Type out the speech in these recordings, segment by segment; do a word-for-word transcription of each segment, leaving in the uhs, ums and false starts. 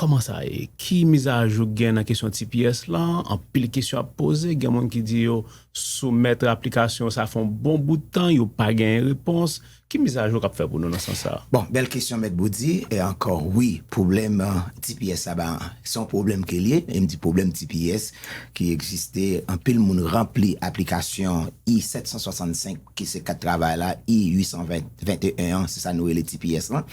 Kòman sa ye? Ki mizajou k gen nan kesyon T P S lan? Anpil kesyon ap poze. Gen moun ki di yo soumèt aplikasyon sa fè yon bon bout tan, yo pa genyen repons. Ki mizajou k ap fè pou nou nan sans sa a? Bon, bèl kesyon, Mèt Boudy. E ankò, wi, pwoblèm T P S sa, ba, se yon pwoblèm ke l ye. E m di pwoblèm T P S ki egziste, anpil moun ranpli aplikasyon I sèt san swasannsenk, ki se kat travay la, I uit san venteyen an, se sa nou rele T P S lan.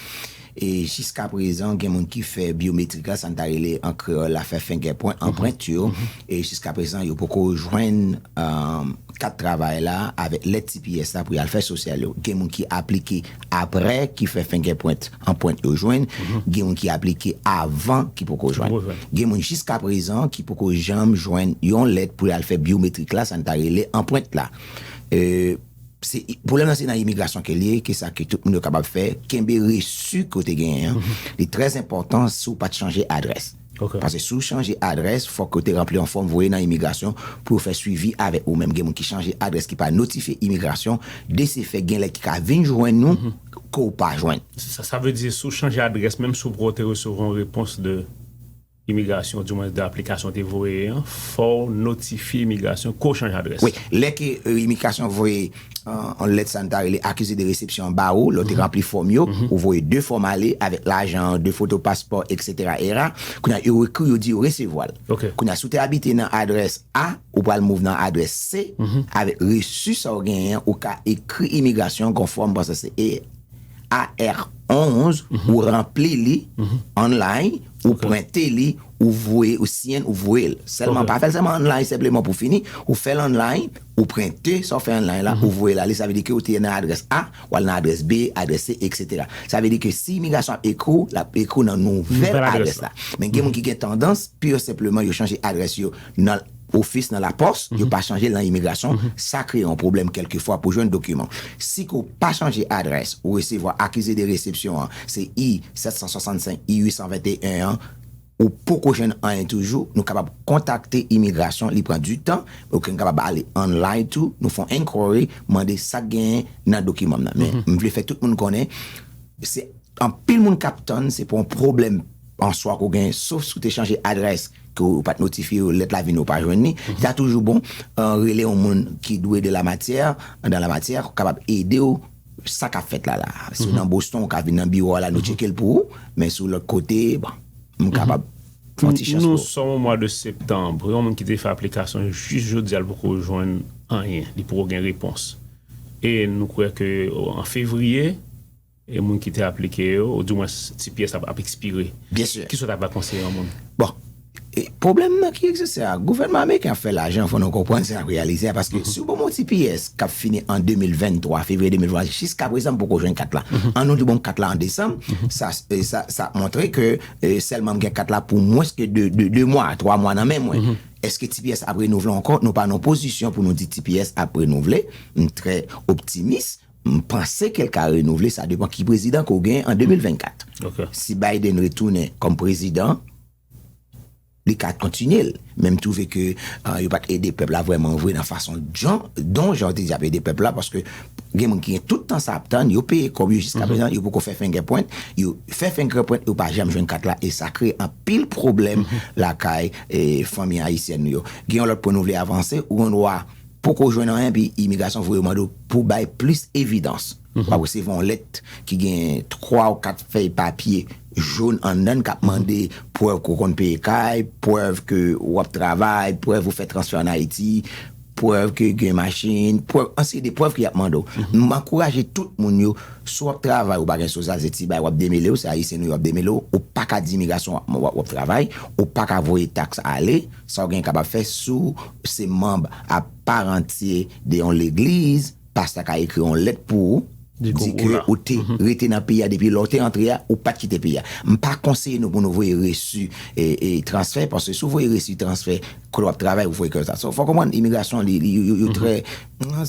E jiska prezan, gen moun ki fè byometrik la, sa n ta rele an kreyòl la, fè fingerprint, anprent yo. E jiska prezan, yo poko jwenn kat travay la avèk lèt T P S la pou y al fè sosyal yo. Gen moun ki aplike apre, ki fè fingerprint, anprent yo jwenn. Gen moun ki aplike avan, ki poko jwenn. Gen moun jiska prezan ki poko janm jwenn yon lèt pou y al fè byometrik la, sa n ta rele anprent la. E, se, pwoblèm nan se nan imigrasyon ke l ye, ke sa ke tout moun yo kapab fè, kenbe resi ke w te genyen an. Li trè enpòtan si w pa t chanje adrès. Paske si w chanje adrès, fòk ke w te ranpli yon fòm voye nan imigrasyon pou yo fè swivi avèk ou menm. Gen moun ki chanje adrès ki pa notifye imigrasyon, de se fè gen lè ki ka vin jwenn nou ke w pa jwenn. Sa, sa vle di si w chanje adrès, menm si w pa te resevwa yon repons de imigrasyon, di mwens de aplikasyon te voye an, fò w notifye imigrasyon ke w chanje adrès. Wi, lè ke imigrasyon voye yon lèt sa n ta rele accusé de réception ba ou, lè w te ranpli fòm yo, ou voye de fòm ale avèk lajan, de foto paspò, eksetera, era. Kounye a, yo ekri, yo di yo resevwa l. Kounye a, si w te abite nan adrès A, ou pral move nan adrès C, avèk resi sa w genyen an, ou ka ekri imigrasyon, gon fòm, m panse se A R onz, ou ranpli li online, ou prente li, ou voye, ou siyen, ou voye l. Sèlman, pa fè l sèlman online senpleman pou fini, ou fè l online, ou prente sa w fè online la, ou voye l ale, sa vle di ke ou te nan adrès A, w al nan adrès B, adrès C, eksetera. Sa vle di ke si imigrasyon ap ekri w, l ap ekri w nan nouvèl adrès la. Men gen moun ki gen tandans, pi yo senpleman, yo chanje adrès yo nan ofis nan lapòs, yo pa chanje l nan imigrasyon, sa kreye yon pwoblèm kèlkefwa pou jwenn dokiman. Si ke w pa chanje adrès, ou resevwa accusé de réception an, se I sèt san swasannsenk, I uit san venteyen an, ou poko jwenn anyen toujou, nou kapab kontakte imigrasyon, li pran du tan, ou kapab ale online tou, nou fè yon inquiry, mande sa k genyen nan dokiman m nan. Men, m vle fè tout moun konnen, se anpil moun k ap tann, se pou yon pwoblèm an swa ke w genyen, sof si w te chanje adrès, ke w pa t notifye yo, lèt la vini, ou pa jwenn li. Li ta toujou bon, rele yon moun ki dwe de la matière, dans la matière, kapab ede w sa k ap fèt la la. Si w nan Boston, ou ka vin nan biwo a la, nou tcheke l pou ou, men si w lòt kote, bon, m kapab fè yon ti chans pou ou. Nou sòm o mwa de septanm, yon moun ki te fè aplikasyon jis jodi a, l poko jwenn anyen, li poko gen repons. E nou kwè ke an fevriye, e moun ki te aplike yo, ou di mwens T P S ap, ap ekspire. Byen si. Kisa w ta va konseye yon moun? Bon, e pwoblèm nan ki egziste a, gouvènman ameriken ap fè lajan, fò nou konprann sa n ap reyalize a, paske si w ban m yon T P S k ap fini an de mil venntwa, fevriye de mil venntwa, jiska prezan m poko jwenn kat la. An nou di ban m kat la an desanm, sa, e sa, sa montre ke, e, sèlman m gen kat la pou mwens ke de, de, de mwa, twa mwa nan men mwen. Èske T P S ap renouvle ankò? Nou pa nan pozisyon pou nou di T P S ap renouvle. M trè optimis. M panse ke l ka renouvle, sa depann ki prezidan ke w gen an de mil vennkat. Si Biden retounen kòm prezidan, li ka kontinye l. Men m twouve ke, e, yo pa t ede pèp la vrèman vre nan fason jan, don jan yo te di y ap ede pèp la, paske gen moun ki gen tout tan sa ap tann, yo peye kòb yo jiska prezan, yo poko fè fingerprint, yo fè fingerprint, yo pa janm jwenn kat la, e sa kreye anpil pwoblèm lakay, e, fanmi ayisyèn nou yo. Gen yon lòt pwen nou vle avanse, ou gon dwa poko jwenn anyen, epi imigrasyon voye mande w pou bay plis evidans. W ap resevwa yon lèt ki gen twa ou kat fèy papye jòn anndan l k ap mande prèv ke w konn peye kay, prèv ke w ap travay, prèv ou fè transfè ann Ayiti, prèv ke gen machin, prèv, yon seri de prèv ke y ap mande w. M ankouraje tout moun yo, si w ap travay, ou pa gen sosyal, se ti bagay w ap demele w, se ayisyen nou yo ap demele w, ou pa ka di imigrasyon w ap, w ap, w ap travay, ou pa ka voye taks ale, sa w gen kapab fè si w se manb a pa antye de yon legliz, pastè a ka ekri yon lèt pou ou, di ke ou te rete nan peyi a depi lè w te antre a, ou pa t kite peyi a. M pa konseye nou pou nou voye resi, e, e, transfè, paske si w voye resi transfè, kote w ap travay, ou voye konsa. So, fò w konprann, imigrasyon, li, li, yo, yo, yo trè,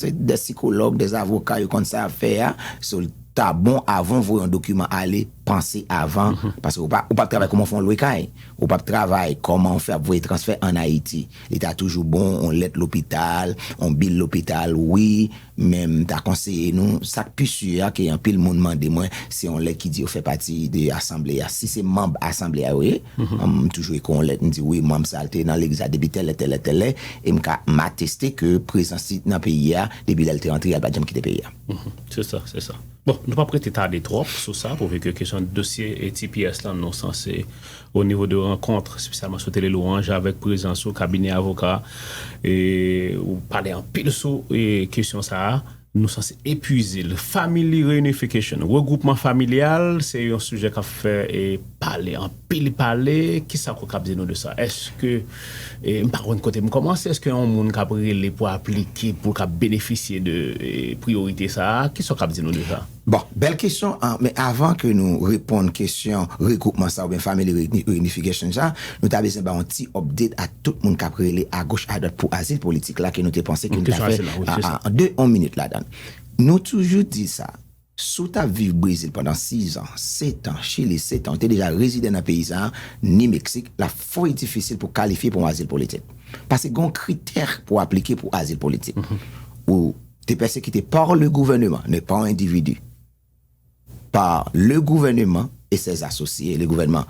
se de sikològ, de avoka, yo konn sa y ap fè a. So, li ta bon, avan w voye yon dokiman ale, panse avan, paske ou pa, ou p ap travay kòman w fè yon lwe kay, ou p ap travay kòman w fè ap voye transfè ann Ayiti. Li ta toujou bon, yon lèt lopital, yon bil lopital, wi, men m ta konseye nou, sa k pi si a, ke anpil moun mande mwen, se yon lèt ki di yo fè pati de asanble a. Si se manb asanble a yo ye, m toujou ekri yon lèt, m di, wi, manb sa a te nan legliz la depi tèl lè, tèl lè, tèl lè, e m ka, m ateste ke prezans li nan peyi a, depi lè l te antre a, l pa t janm kite peyi a. Se sa, se sa. Bon, nou p ap rete tade twòp sou sa, pwouve ke kesyon dosye e T P S lan, nou sanse, o nivo de rankont, espesyalman sou Tele Lwanj, avèk prezans ou, kabinè avoka, e, ou pale anpil sou e, kesyon sa a, nou sanse epuize l. Family reunification, regwoupman familyal, se yon sijè k ap fè e, pale, anpil pale. Kisa w kab di nou de sa? Èske, e, m pa konn kote m kòmanse, èske yon moun k ap rele pou aplike, pou l kab benefisye de e, priyorite sa a? Kisa w kab di nou de sa? Bon, bèl kesyon, men avan ke nou reponn kesyon regwoupman sa oubyen family reunification sa, nou ta bezwen ba yon ti update a tout moun k ap rele agoch adwat pou azil politik la ke nou te panse ke nou ta fè an de yon minit ladan. Nou toujou di sa, si w t ap viv Brezil pandan sizan, setan, Chili, setan, ou te deja rezidan nan peyi sa a, ni Meksik, l ap fò difisil pou kalifye pou yon azil politik. Paske gen yon kritè pou aplike pou azil politik. Ou te pèsekite par le gouvernement, ne pas un individu, par le gouvernement et ses associés, le gouvernement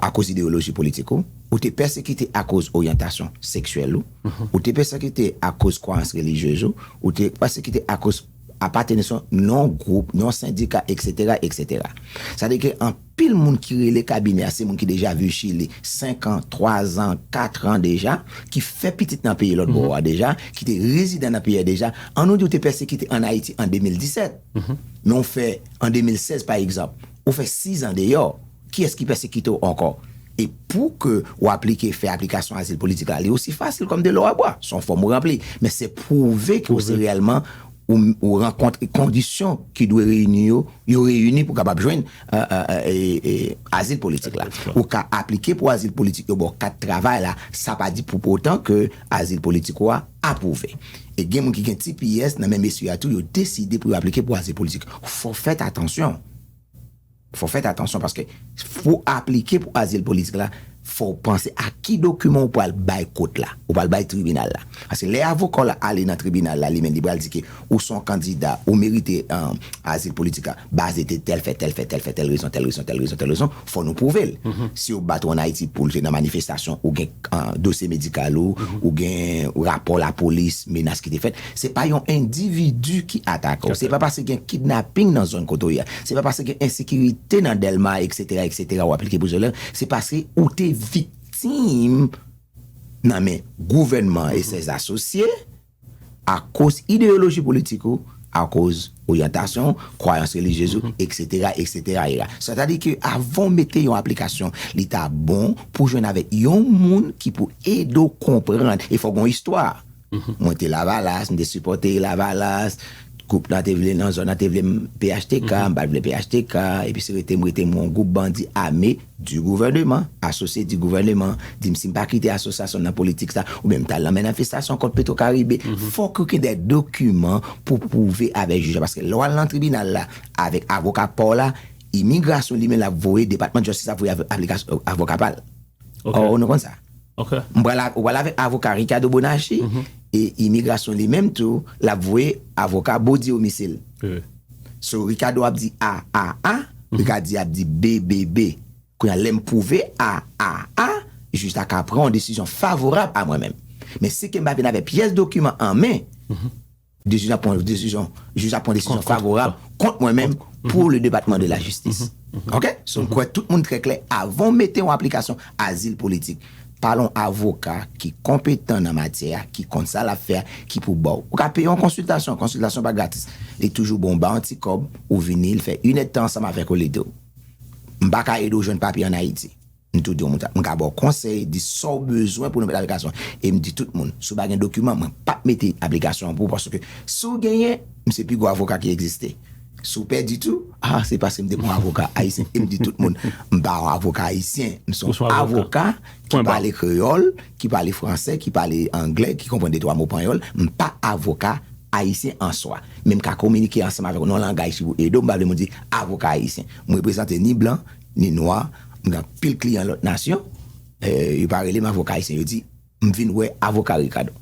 akoz ideyoloji politik ou, ou te pèsekite akoz oryantasyon seksyèl ou, ou te pèsekite akoz kwayans relijyez ou, ou te pèsekite akoz apatenans ou nan yon gwoup, nan yon sendika, etsetera, etsetera. Sa vle di ke anpil moun ki rele kabinè a, se moun ki deja viv Chili senk an, twa zan, kat an deja, ki fè pitit nan peyi lòt bò a deja, ki te rezidan nan peyi a deja. An nou di ou te pèsekite ann Ayiti an de mil disèt, men ou fè an de mil sèz, pa egzanp, ou fè sizan deyò, kiyès ki pèsekite w ankò? E pou ke w aplike, fè aplikasyon azil politik la, li osi fasil kòm de lò a bwa. Se yon fòm ou ranpli. Men se pwouve ke w se reyèlman, ou, ou rankontre kondisyon ki dwe reyini yo, yo reyini pou kapab jwenn e, e, e, e, azil politik la. Ou ka aplike pou azil politik, yo ba w kat travay la, sa pa di pou potan ke azil politik ou a apwouve. E gen moun ki gen T P S nan menm espri a tou, yo deside pou yo aplike pou azil politik. Fò w fèt atansyon. Fò w fèt atansyon paske pou aplike pou azil politik la, fò w panse a ki dokiman ou pral bay kot la, ou pral bay tribinal la. Paske lè avoka w la ale nan tribinal la, li menm li pral di ke ou se yon kandida, ou merite um, azil politik la, baze de tèl fè, tèl fè, tèl fè, tèl rezon, tèl rezon, tèl rezon, tèl rezon, fò nou pwouve l. Si yo bat ou ann Ayiti pou l te nan manifestasyon, ou gen uh, dosye medikal ou, ou gen rapò lapolis, menas ki te fèt, se pa yon endividi ki atake w. Se pa paske gen kidnaping nan zòn kote w ye a. Se pa paske gen ensekirite nan Dèlma, etsetera, etsetera, w aplike pou zòlè. Se paske ou te viktim nan men gouvènman e ses asosye akoz ideyoloji politik ou, akoz oryantasyon, kwayans relijyez ou, etsetera, etsetera. Sa ta di ke avan w mete yon aplikasyon, li ta bon pou jwenn avèk yon moun ki pou ede w konprann. E fò gen yon istwa. Mwen te Lavalas, m te sipòte Lavalas. Gwoup lan te vle, nan zòn nan te vle m P H T K, m pa t vle P H T K, epi se rete m rete m yon gwoup bandi ame di gouvèneman, asosye di gouvèneman, di m si m pa kite asosyasyon nan politik sa, oubyen m t al nan manifestasyon kont Petro Caribe. Fòk ou gen de dokiman pou pwouve avèk jij la, paske lè w al nan tribinal la, avèk avoka pa w la, imigrasyon li menm l ap voye, Depatman Jistis ap voye aplikasyon, avoka pa l. Ò, nou konn sa. M pral, ou pral avèk avoka Ricardo Bonacci, e imigrasyon li menm tou, l ap voye avoka Bodi Omisil. So, Ricardo ap di A, A, A, Ricardo ap di B, B, B. Kounye a, lè m pwouve A, A, A, jij la ka pran yon desizyon favorab a mwen menm. Men si ke m pa vin avèk pyès dokiman an men, desizyon ap pran desizyon, jij ap pran desizyon favorab kont mwen menm pou le depatman de la jistis. Oke? So, m kwè tout moun trè klè, avan w mete yon aplikasyon azil politik, pale yon avoka ki konpetan nan matyè a, ki konn sa l ap fè a, ki pou ba w. Ou ka peye yon konsiltasyon, konsiltasyon pa gratis. Li toujou bon, w ba yon ti kòb, ou vini, l fè inèdtan ansanm avèk ou, li di w, m pa ka ede w jwenn papye ann Ayiti. M tou di yon moun sa. M ka ba w konsèy, di sa w bezwen pou nou met aplikasyon. E m di tout moun, si w pa gen dokiman, mwen p ap mete aplikasyon an pou ou, paske si w genyen, m se pi gwo avoka ki egziste. Si w pèdi tou, a, se paske m te pran avoka ayisyen. E m di tout moun, m pa yon avoka ayisyen. M se yon avoka ki pale kreyòl, ki pale fransè, ki pale anglè, ki konprann de twa mo panyòl. M pa avoka ayisyen an swa. Men m ka kominike ansanm avèk w nan yon langaj ki pou ede w. M pa vle moun di avoka ayisyen. M reprezante ni blan, ni nwa. M gen anpil kliyan lòt nasyon. Eh, yo pa rele m avoka ayisyen. Yo di, m vin wè avoka Ricardo.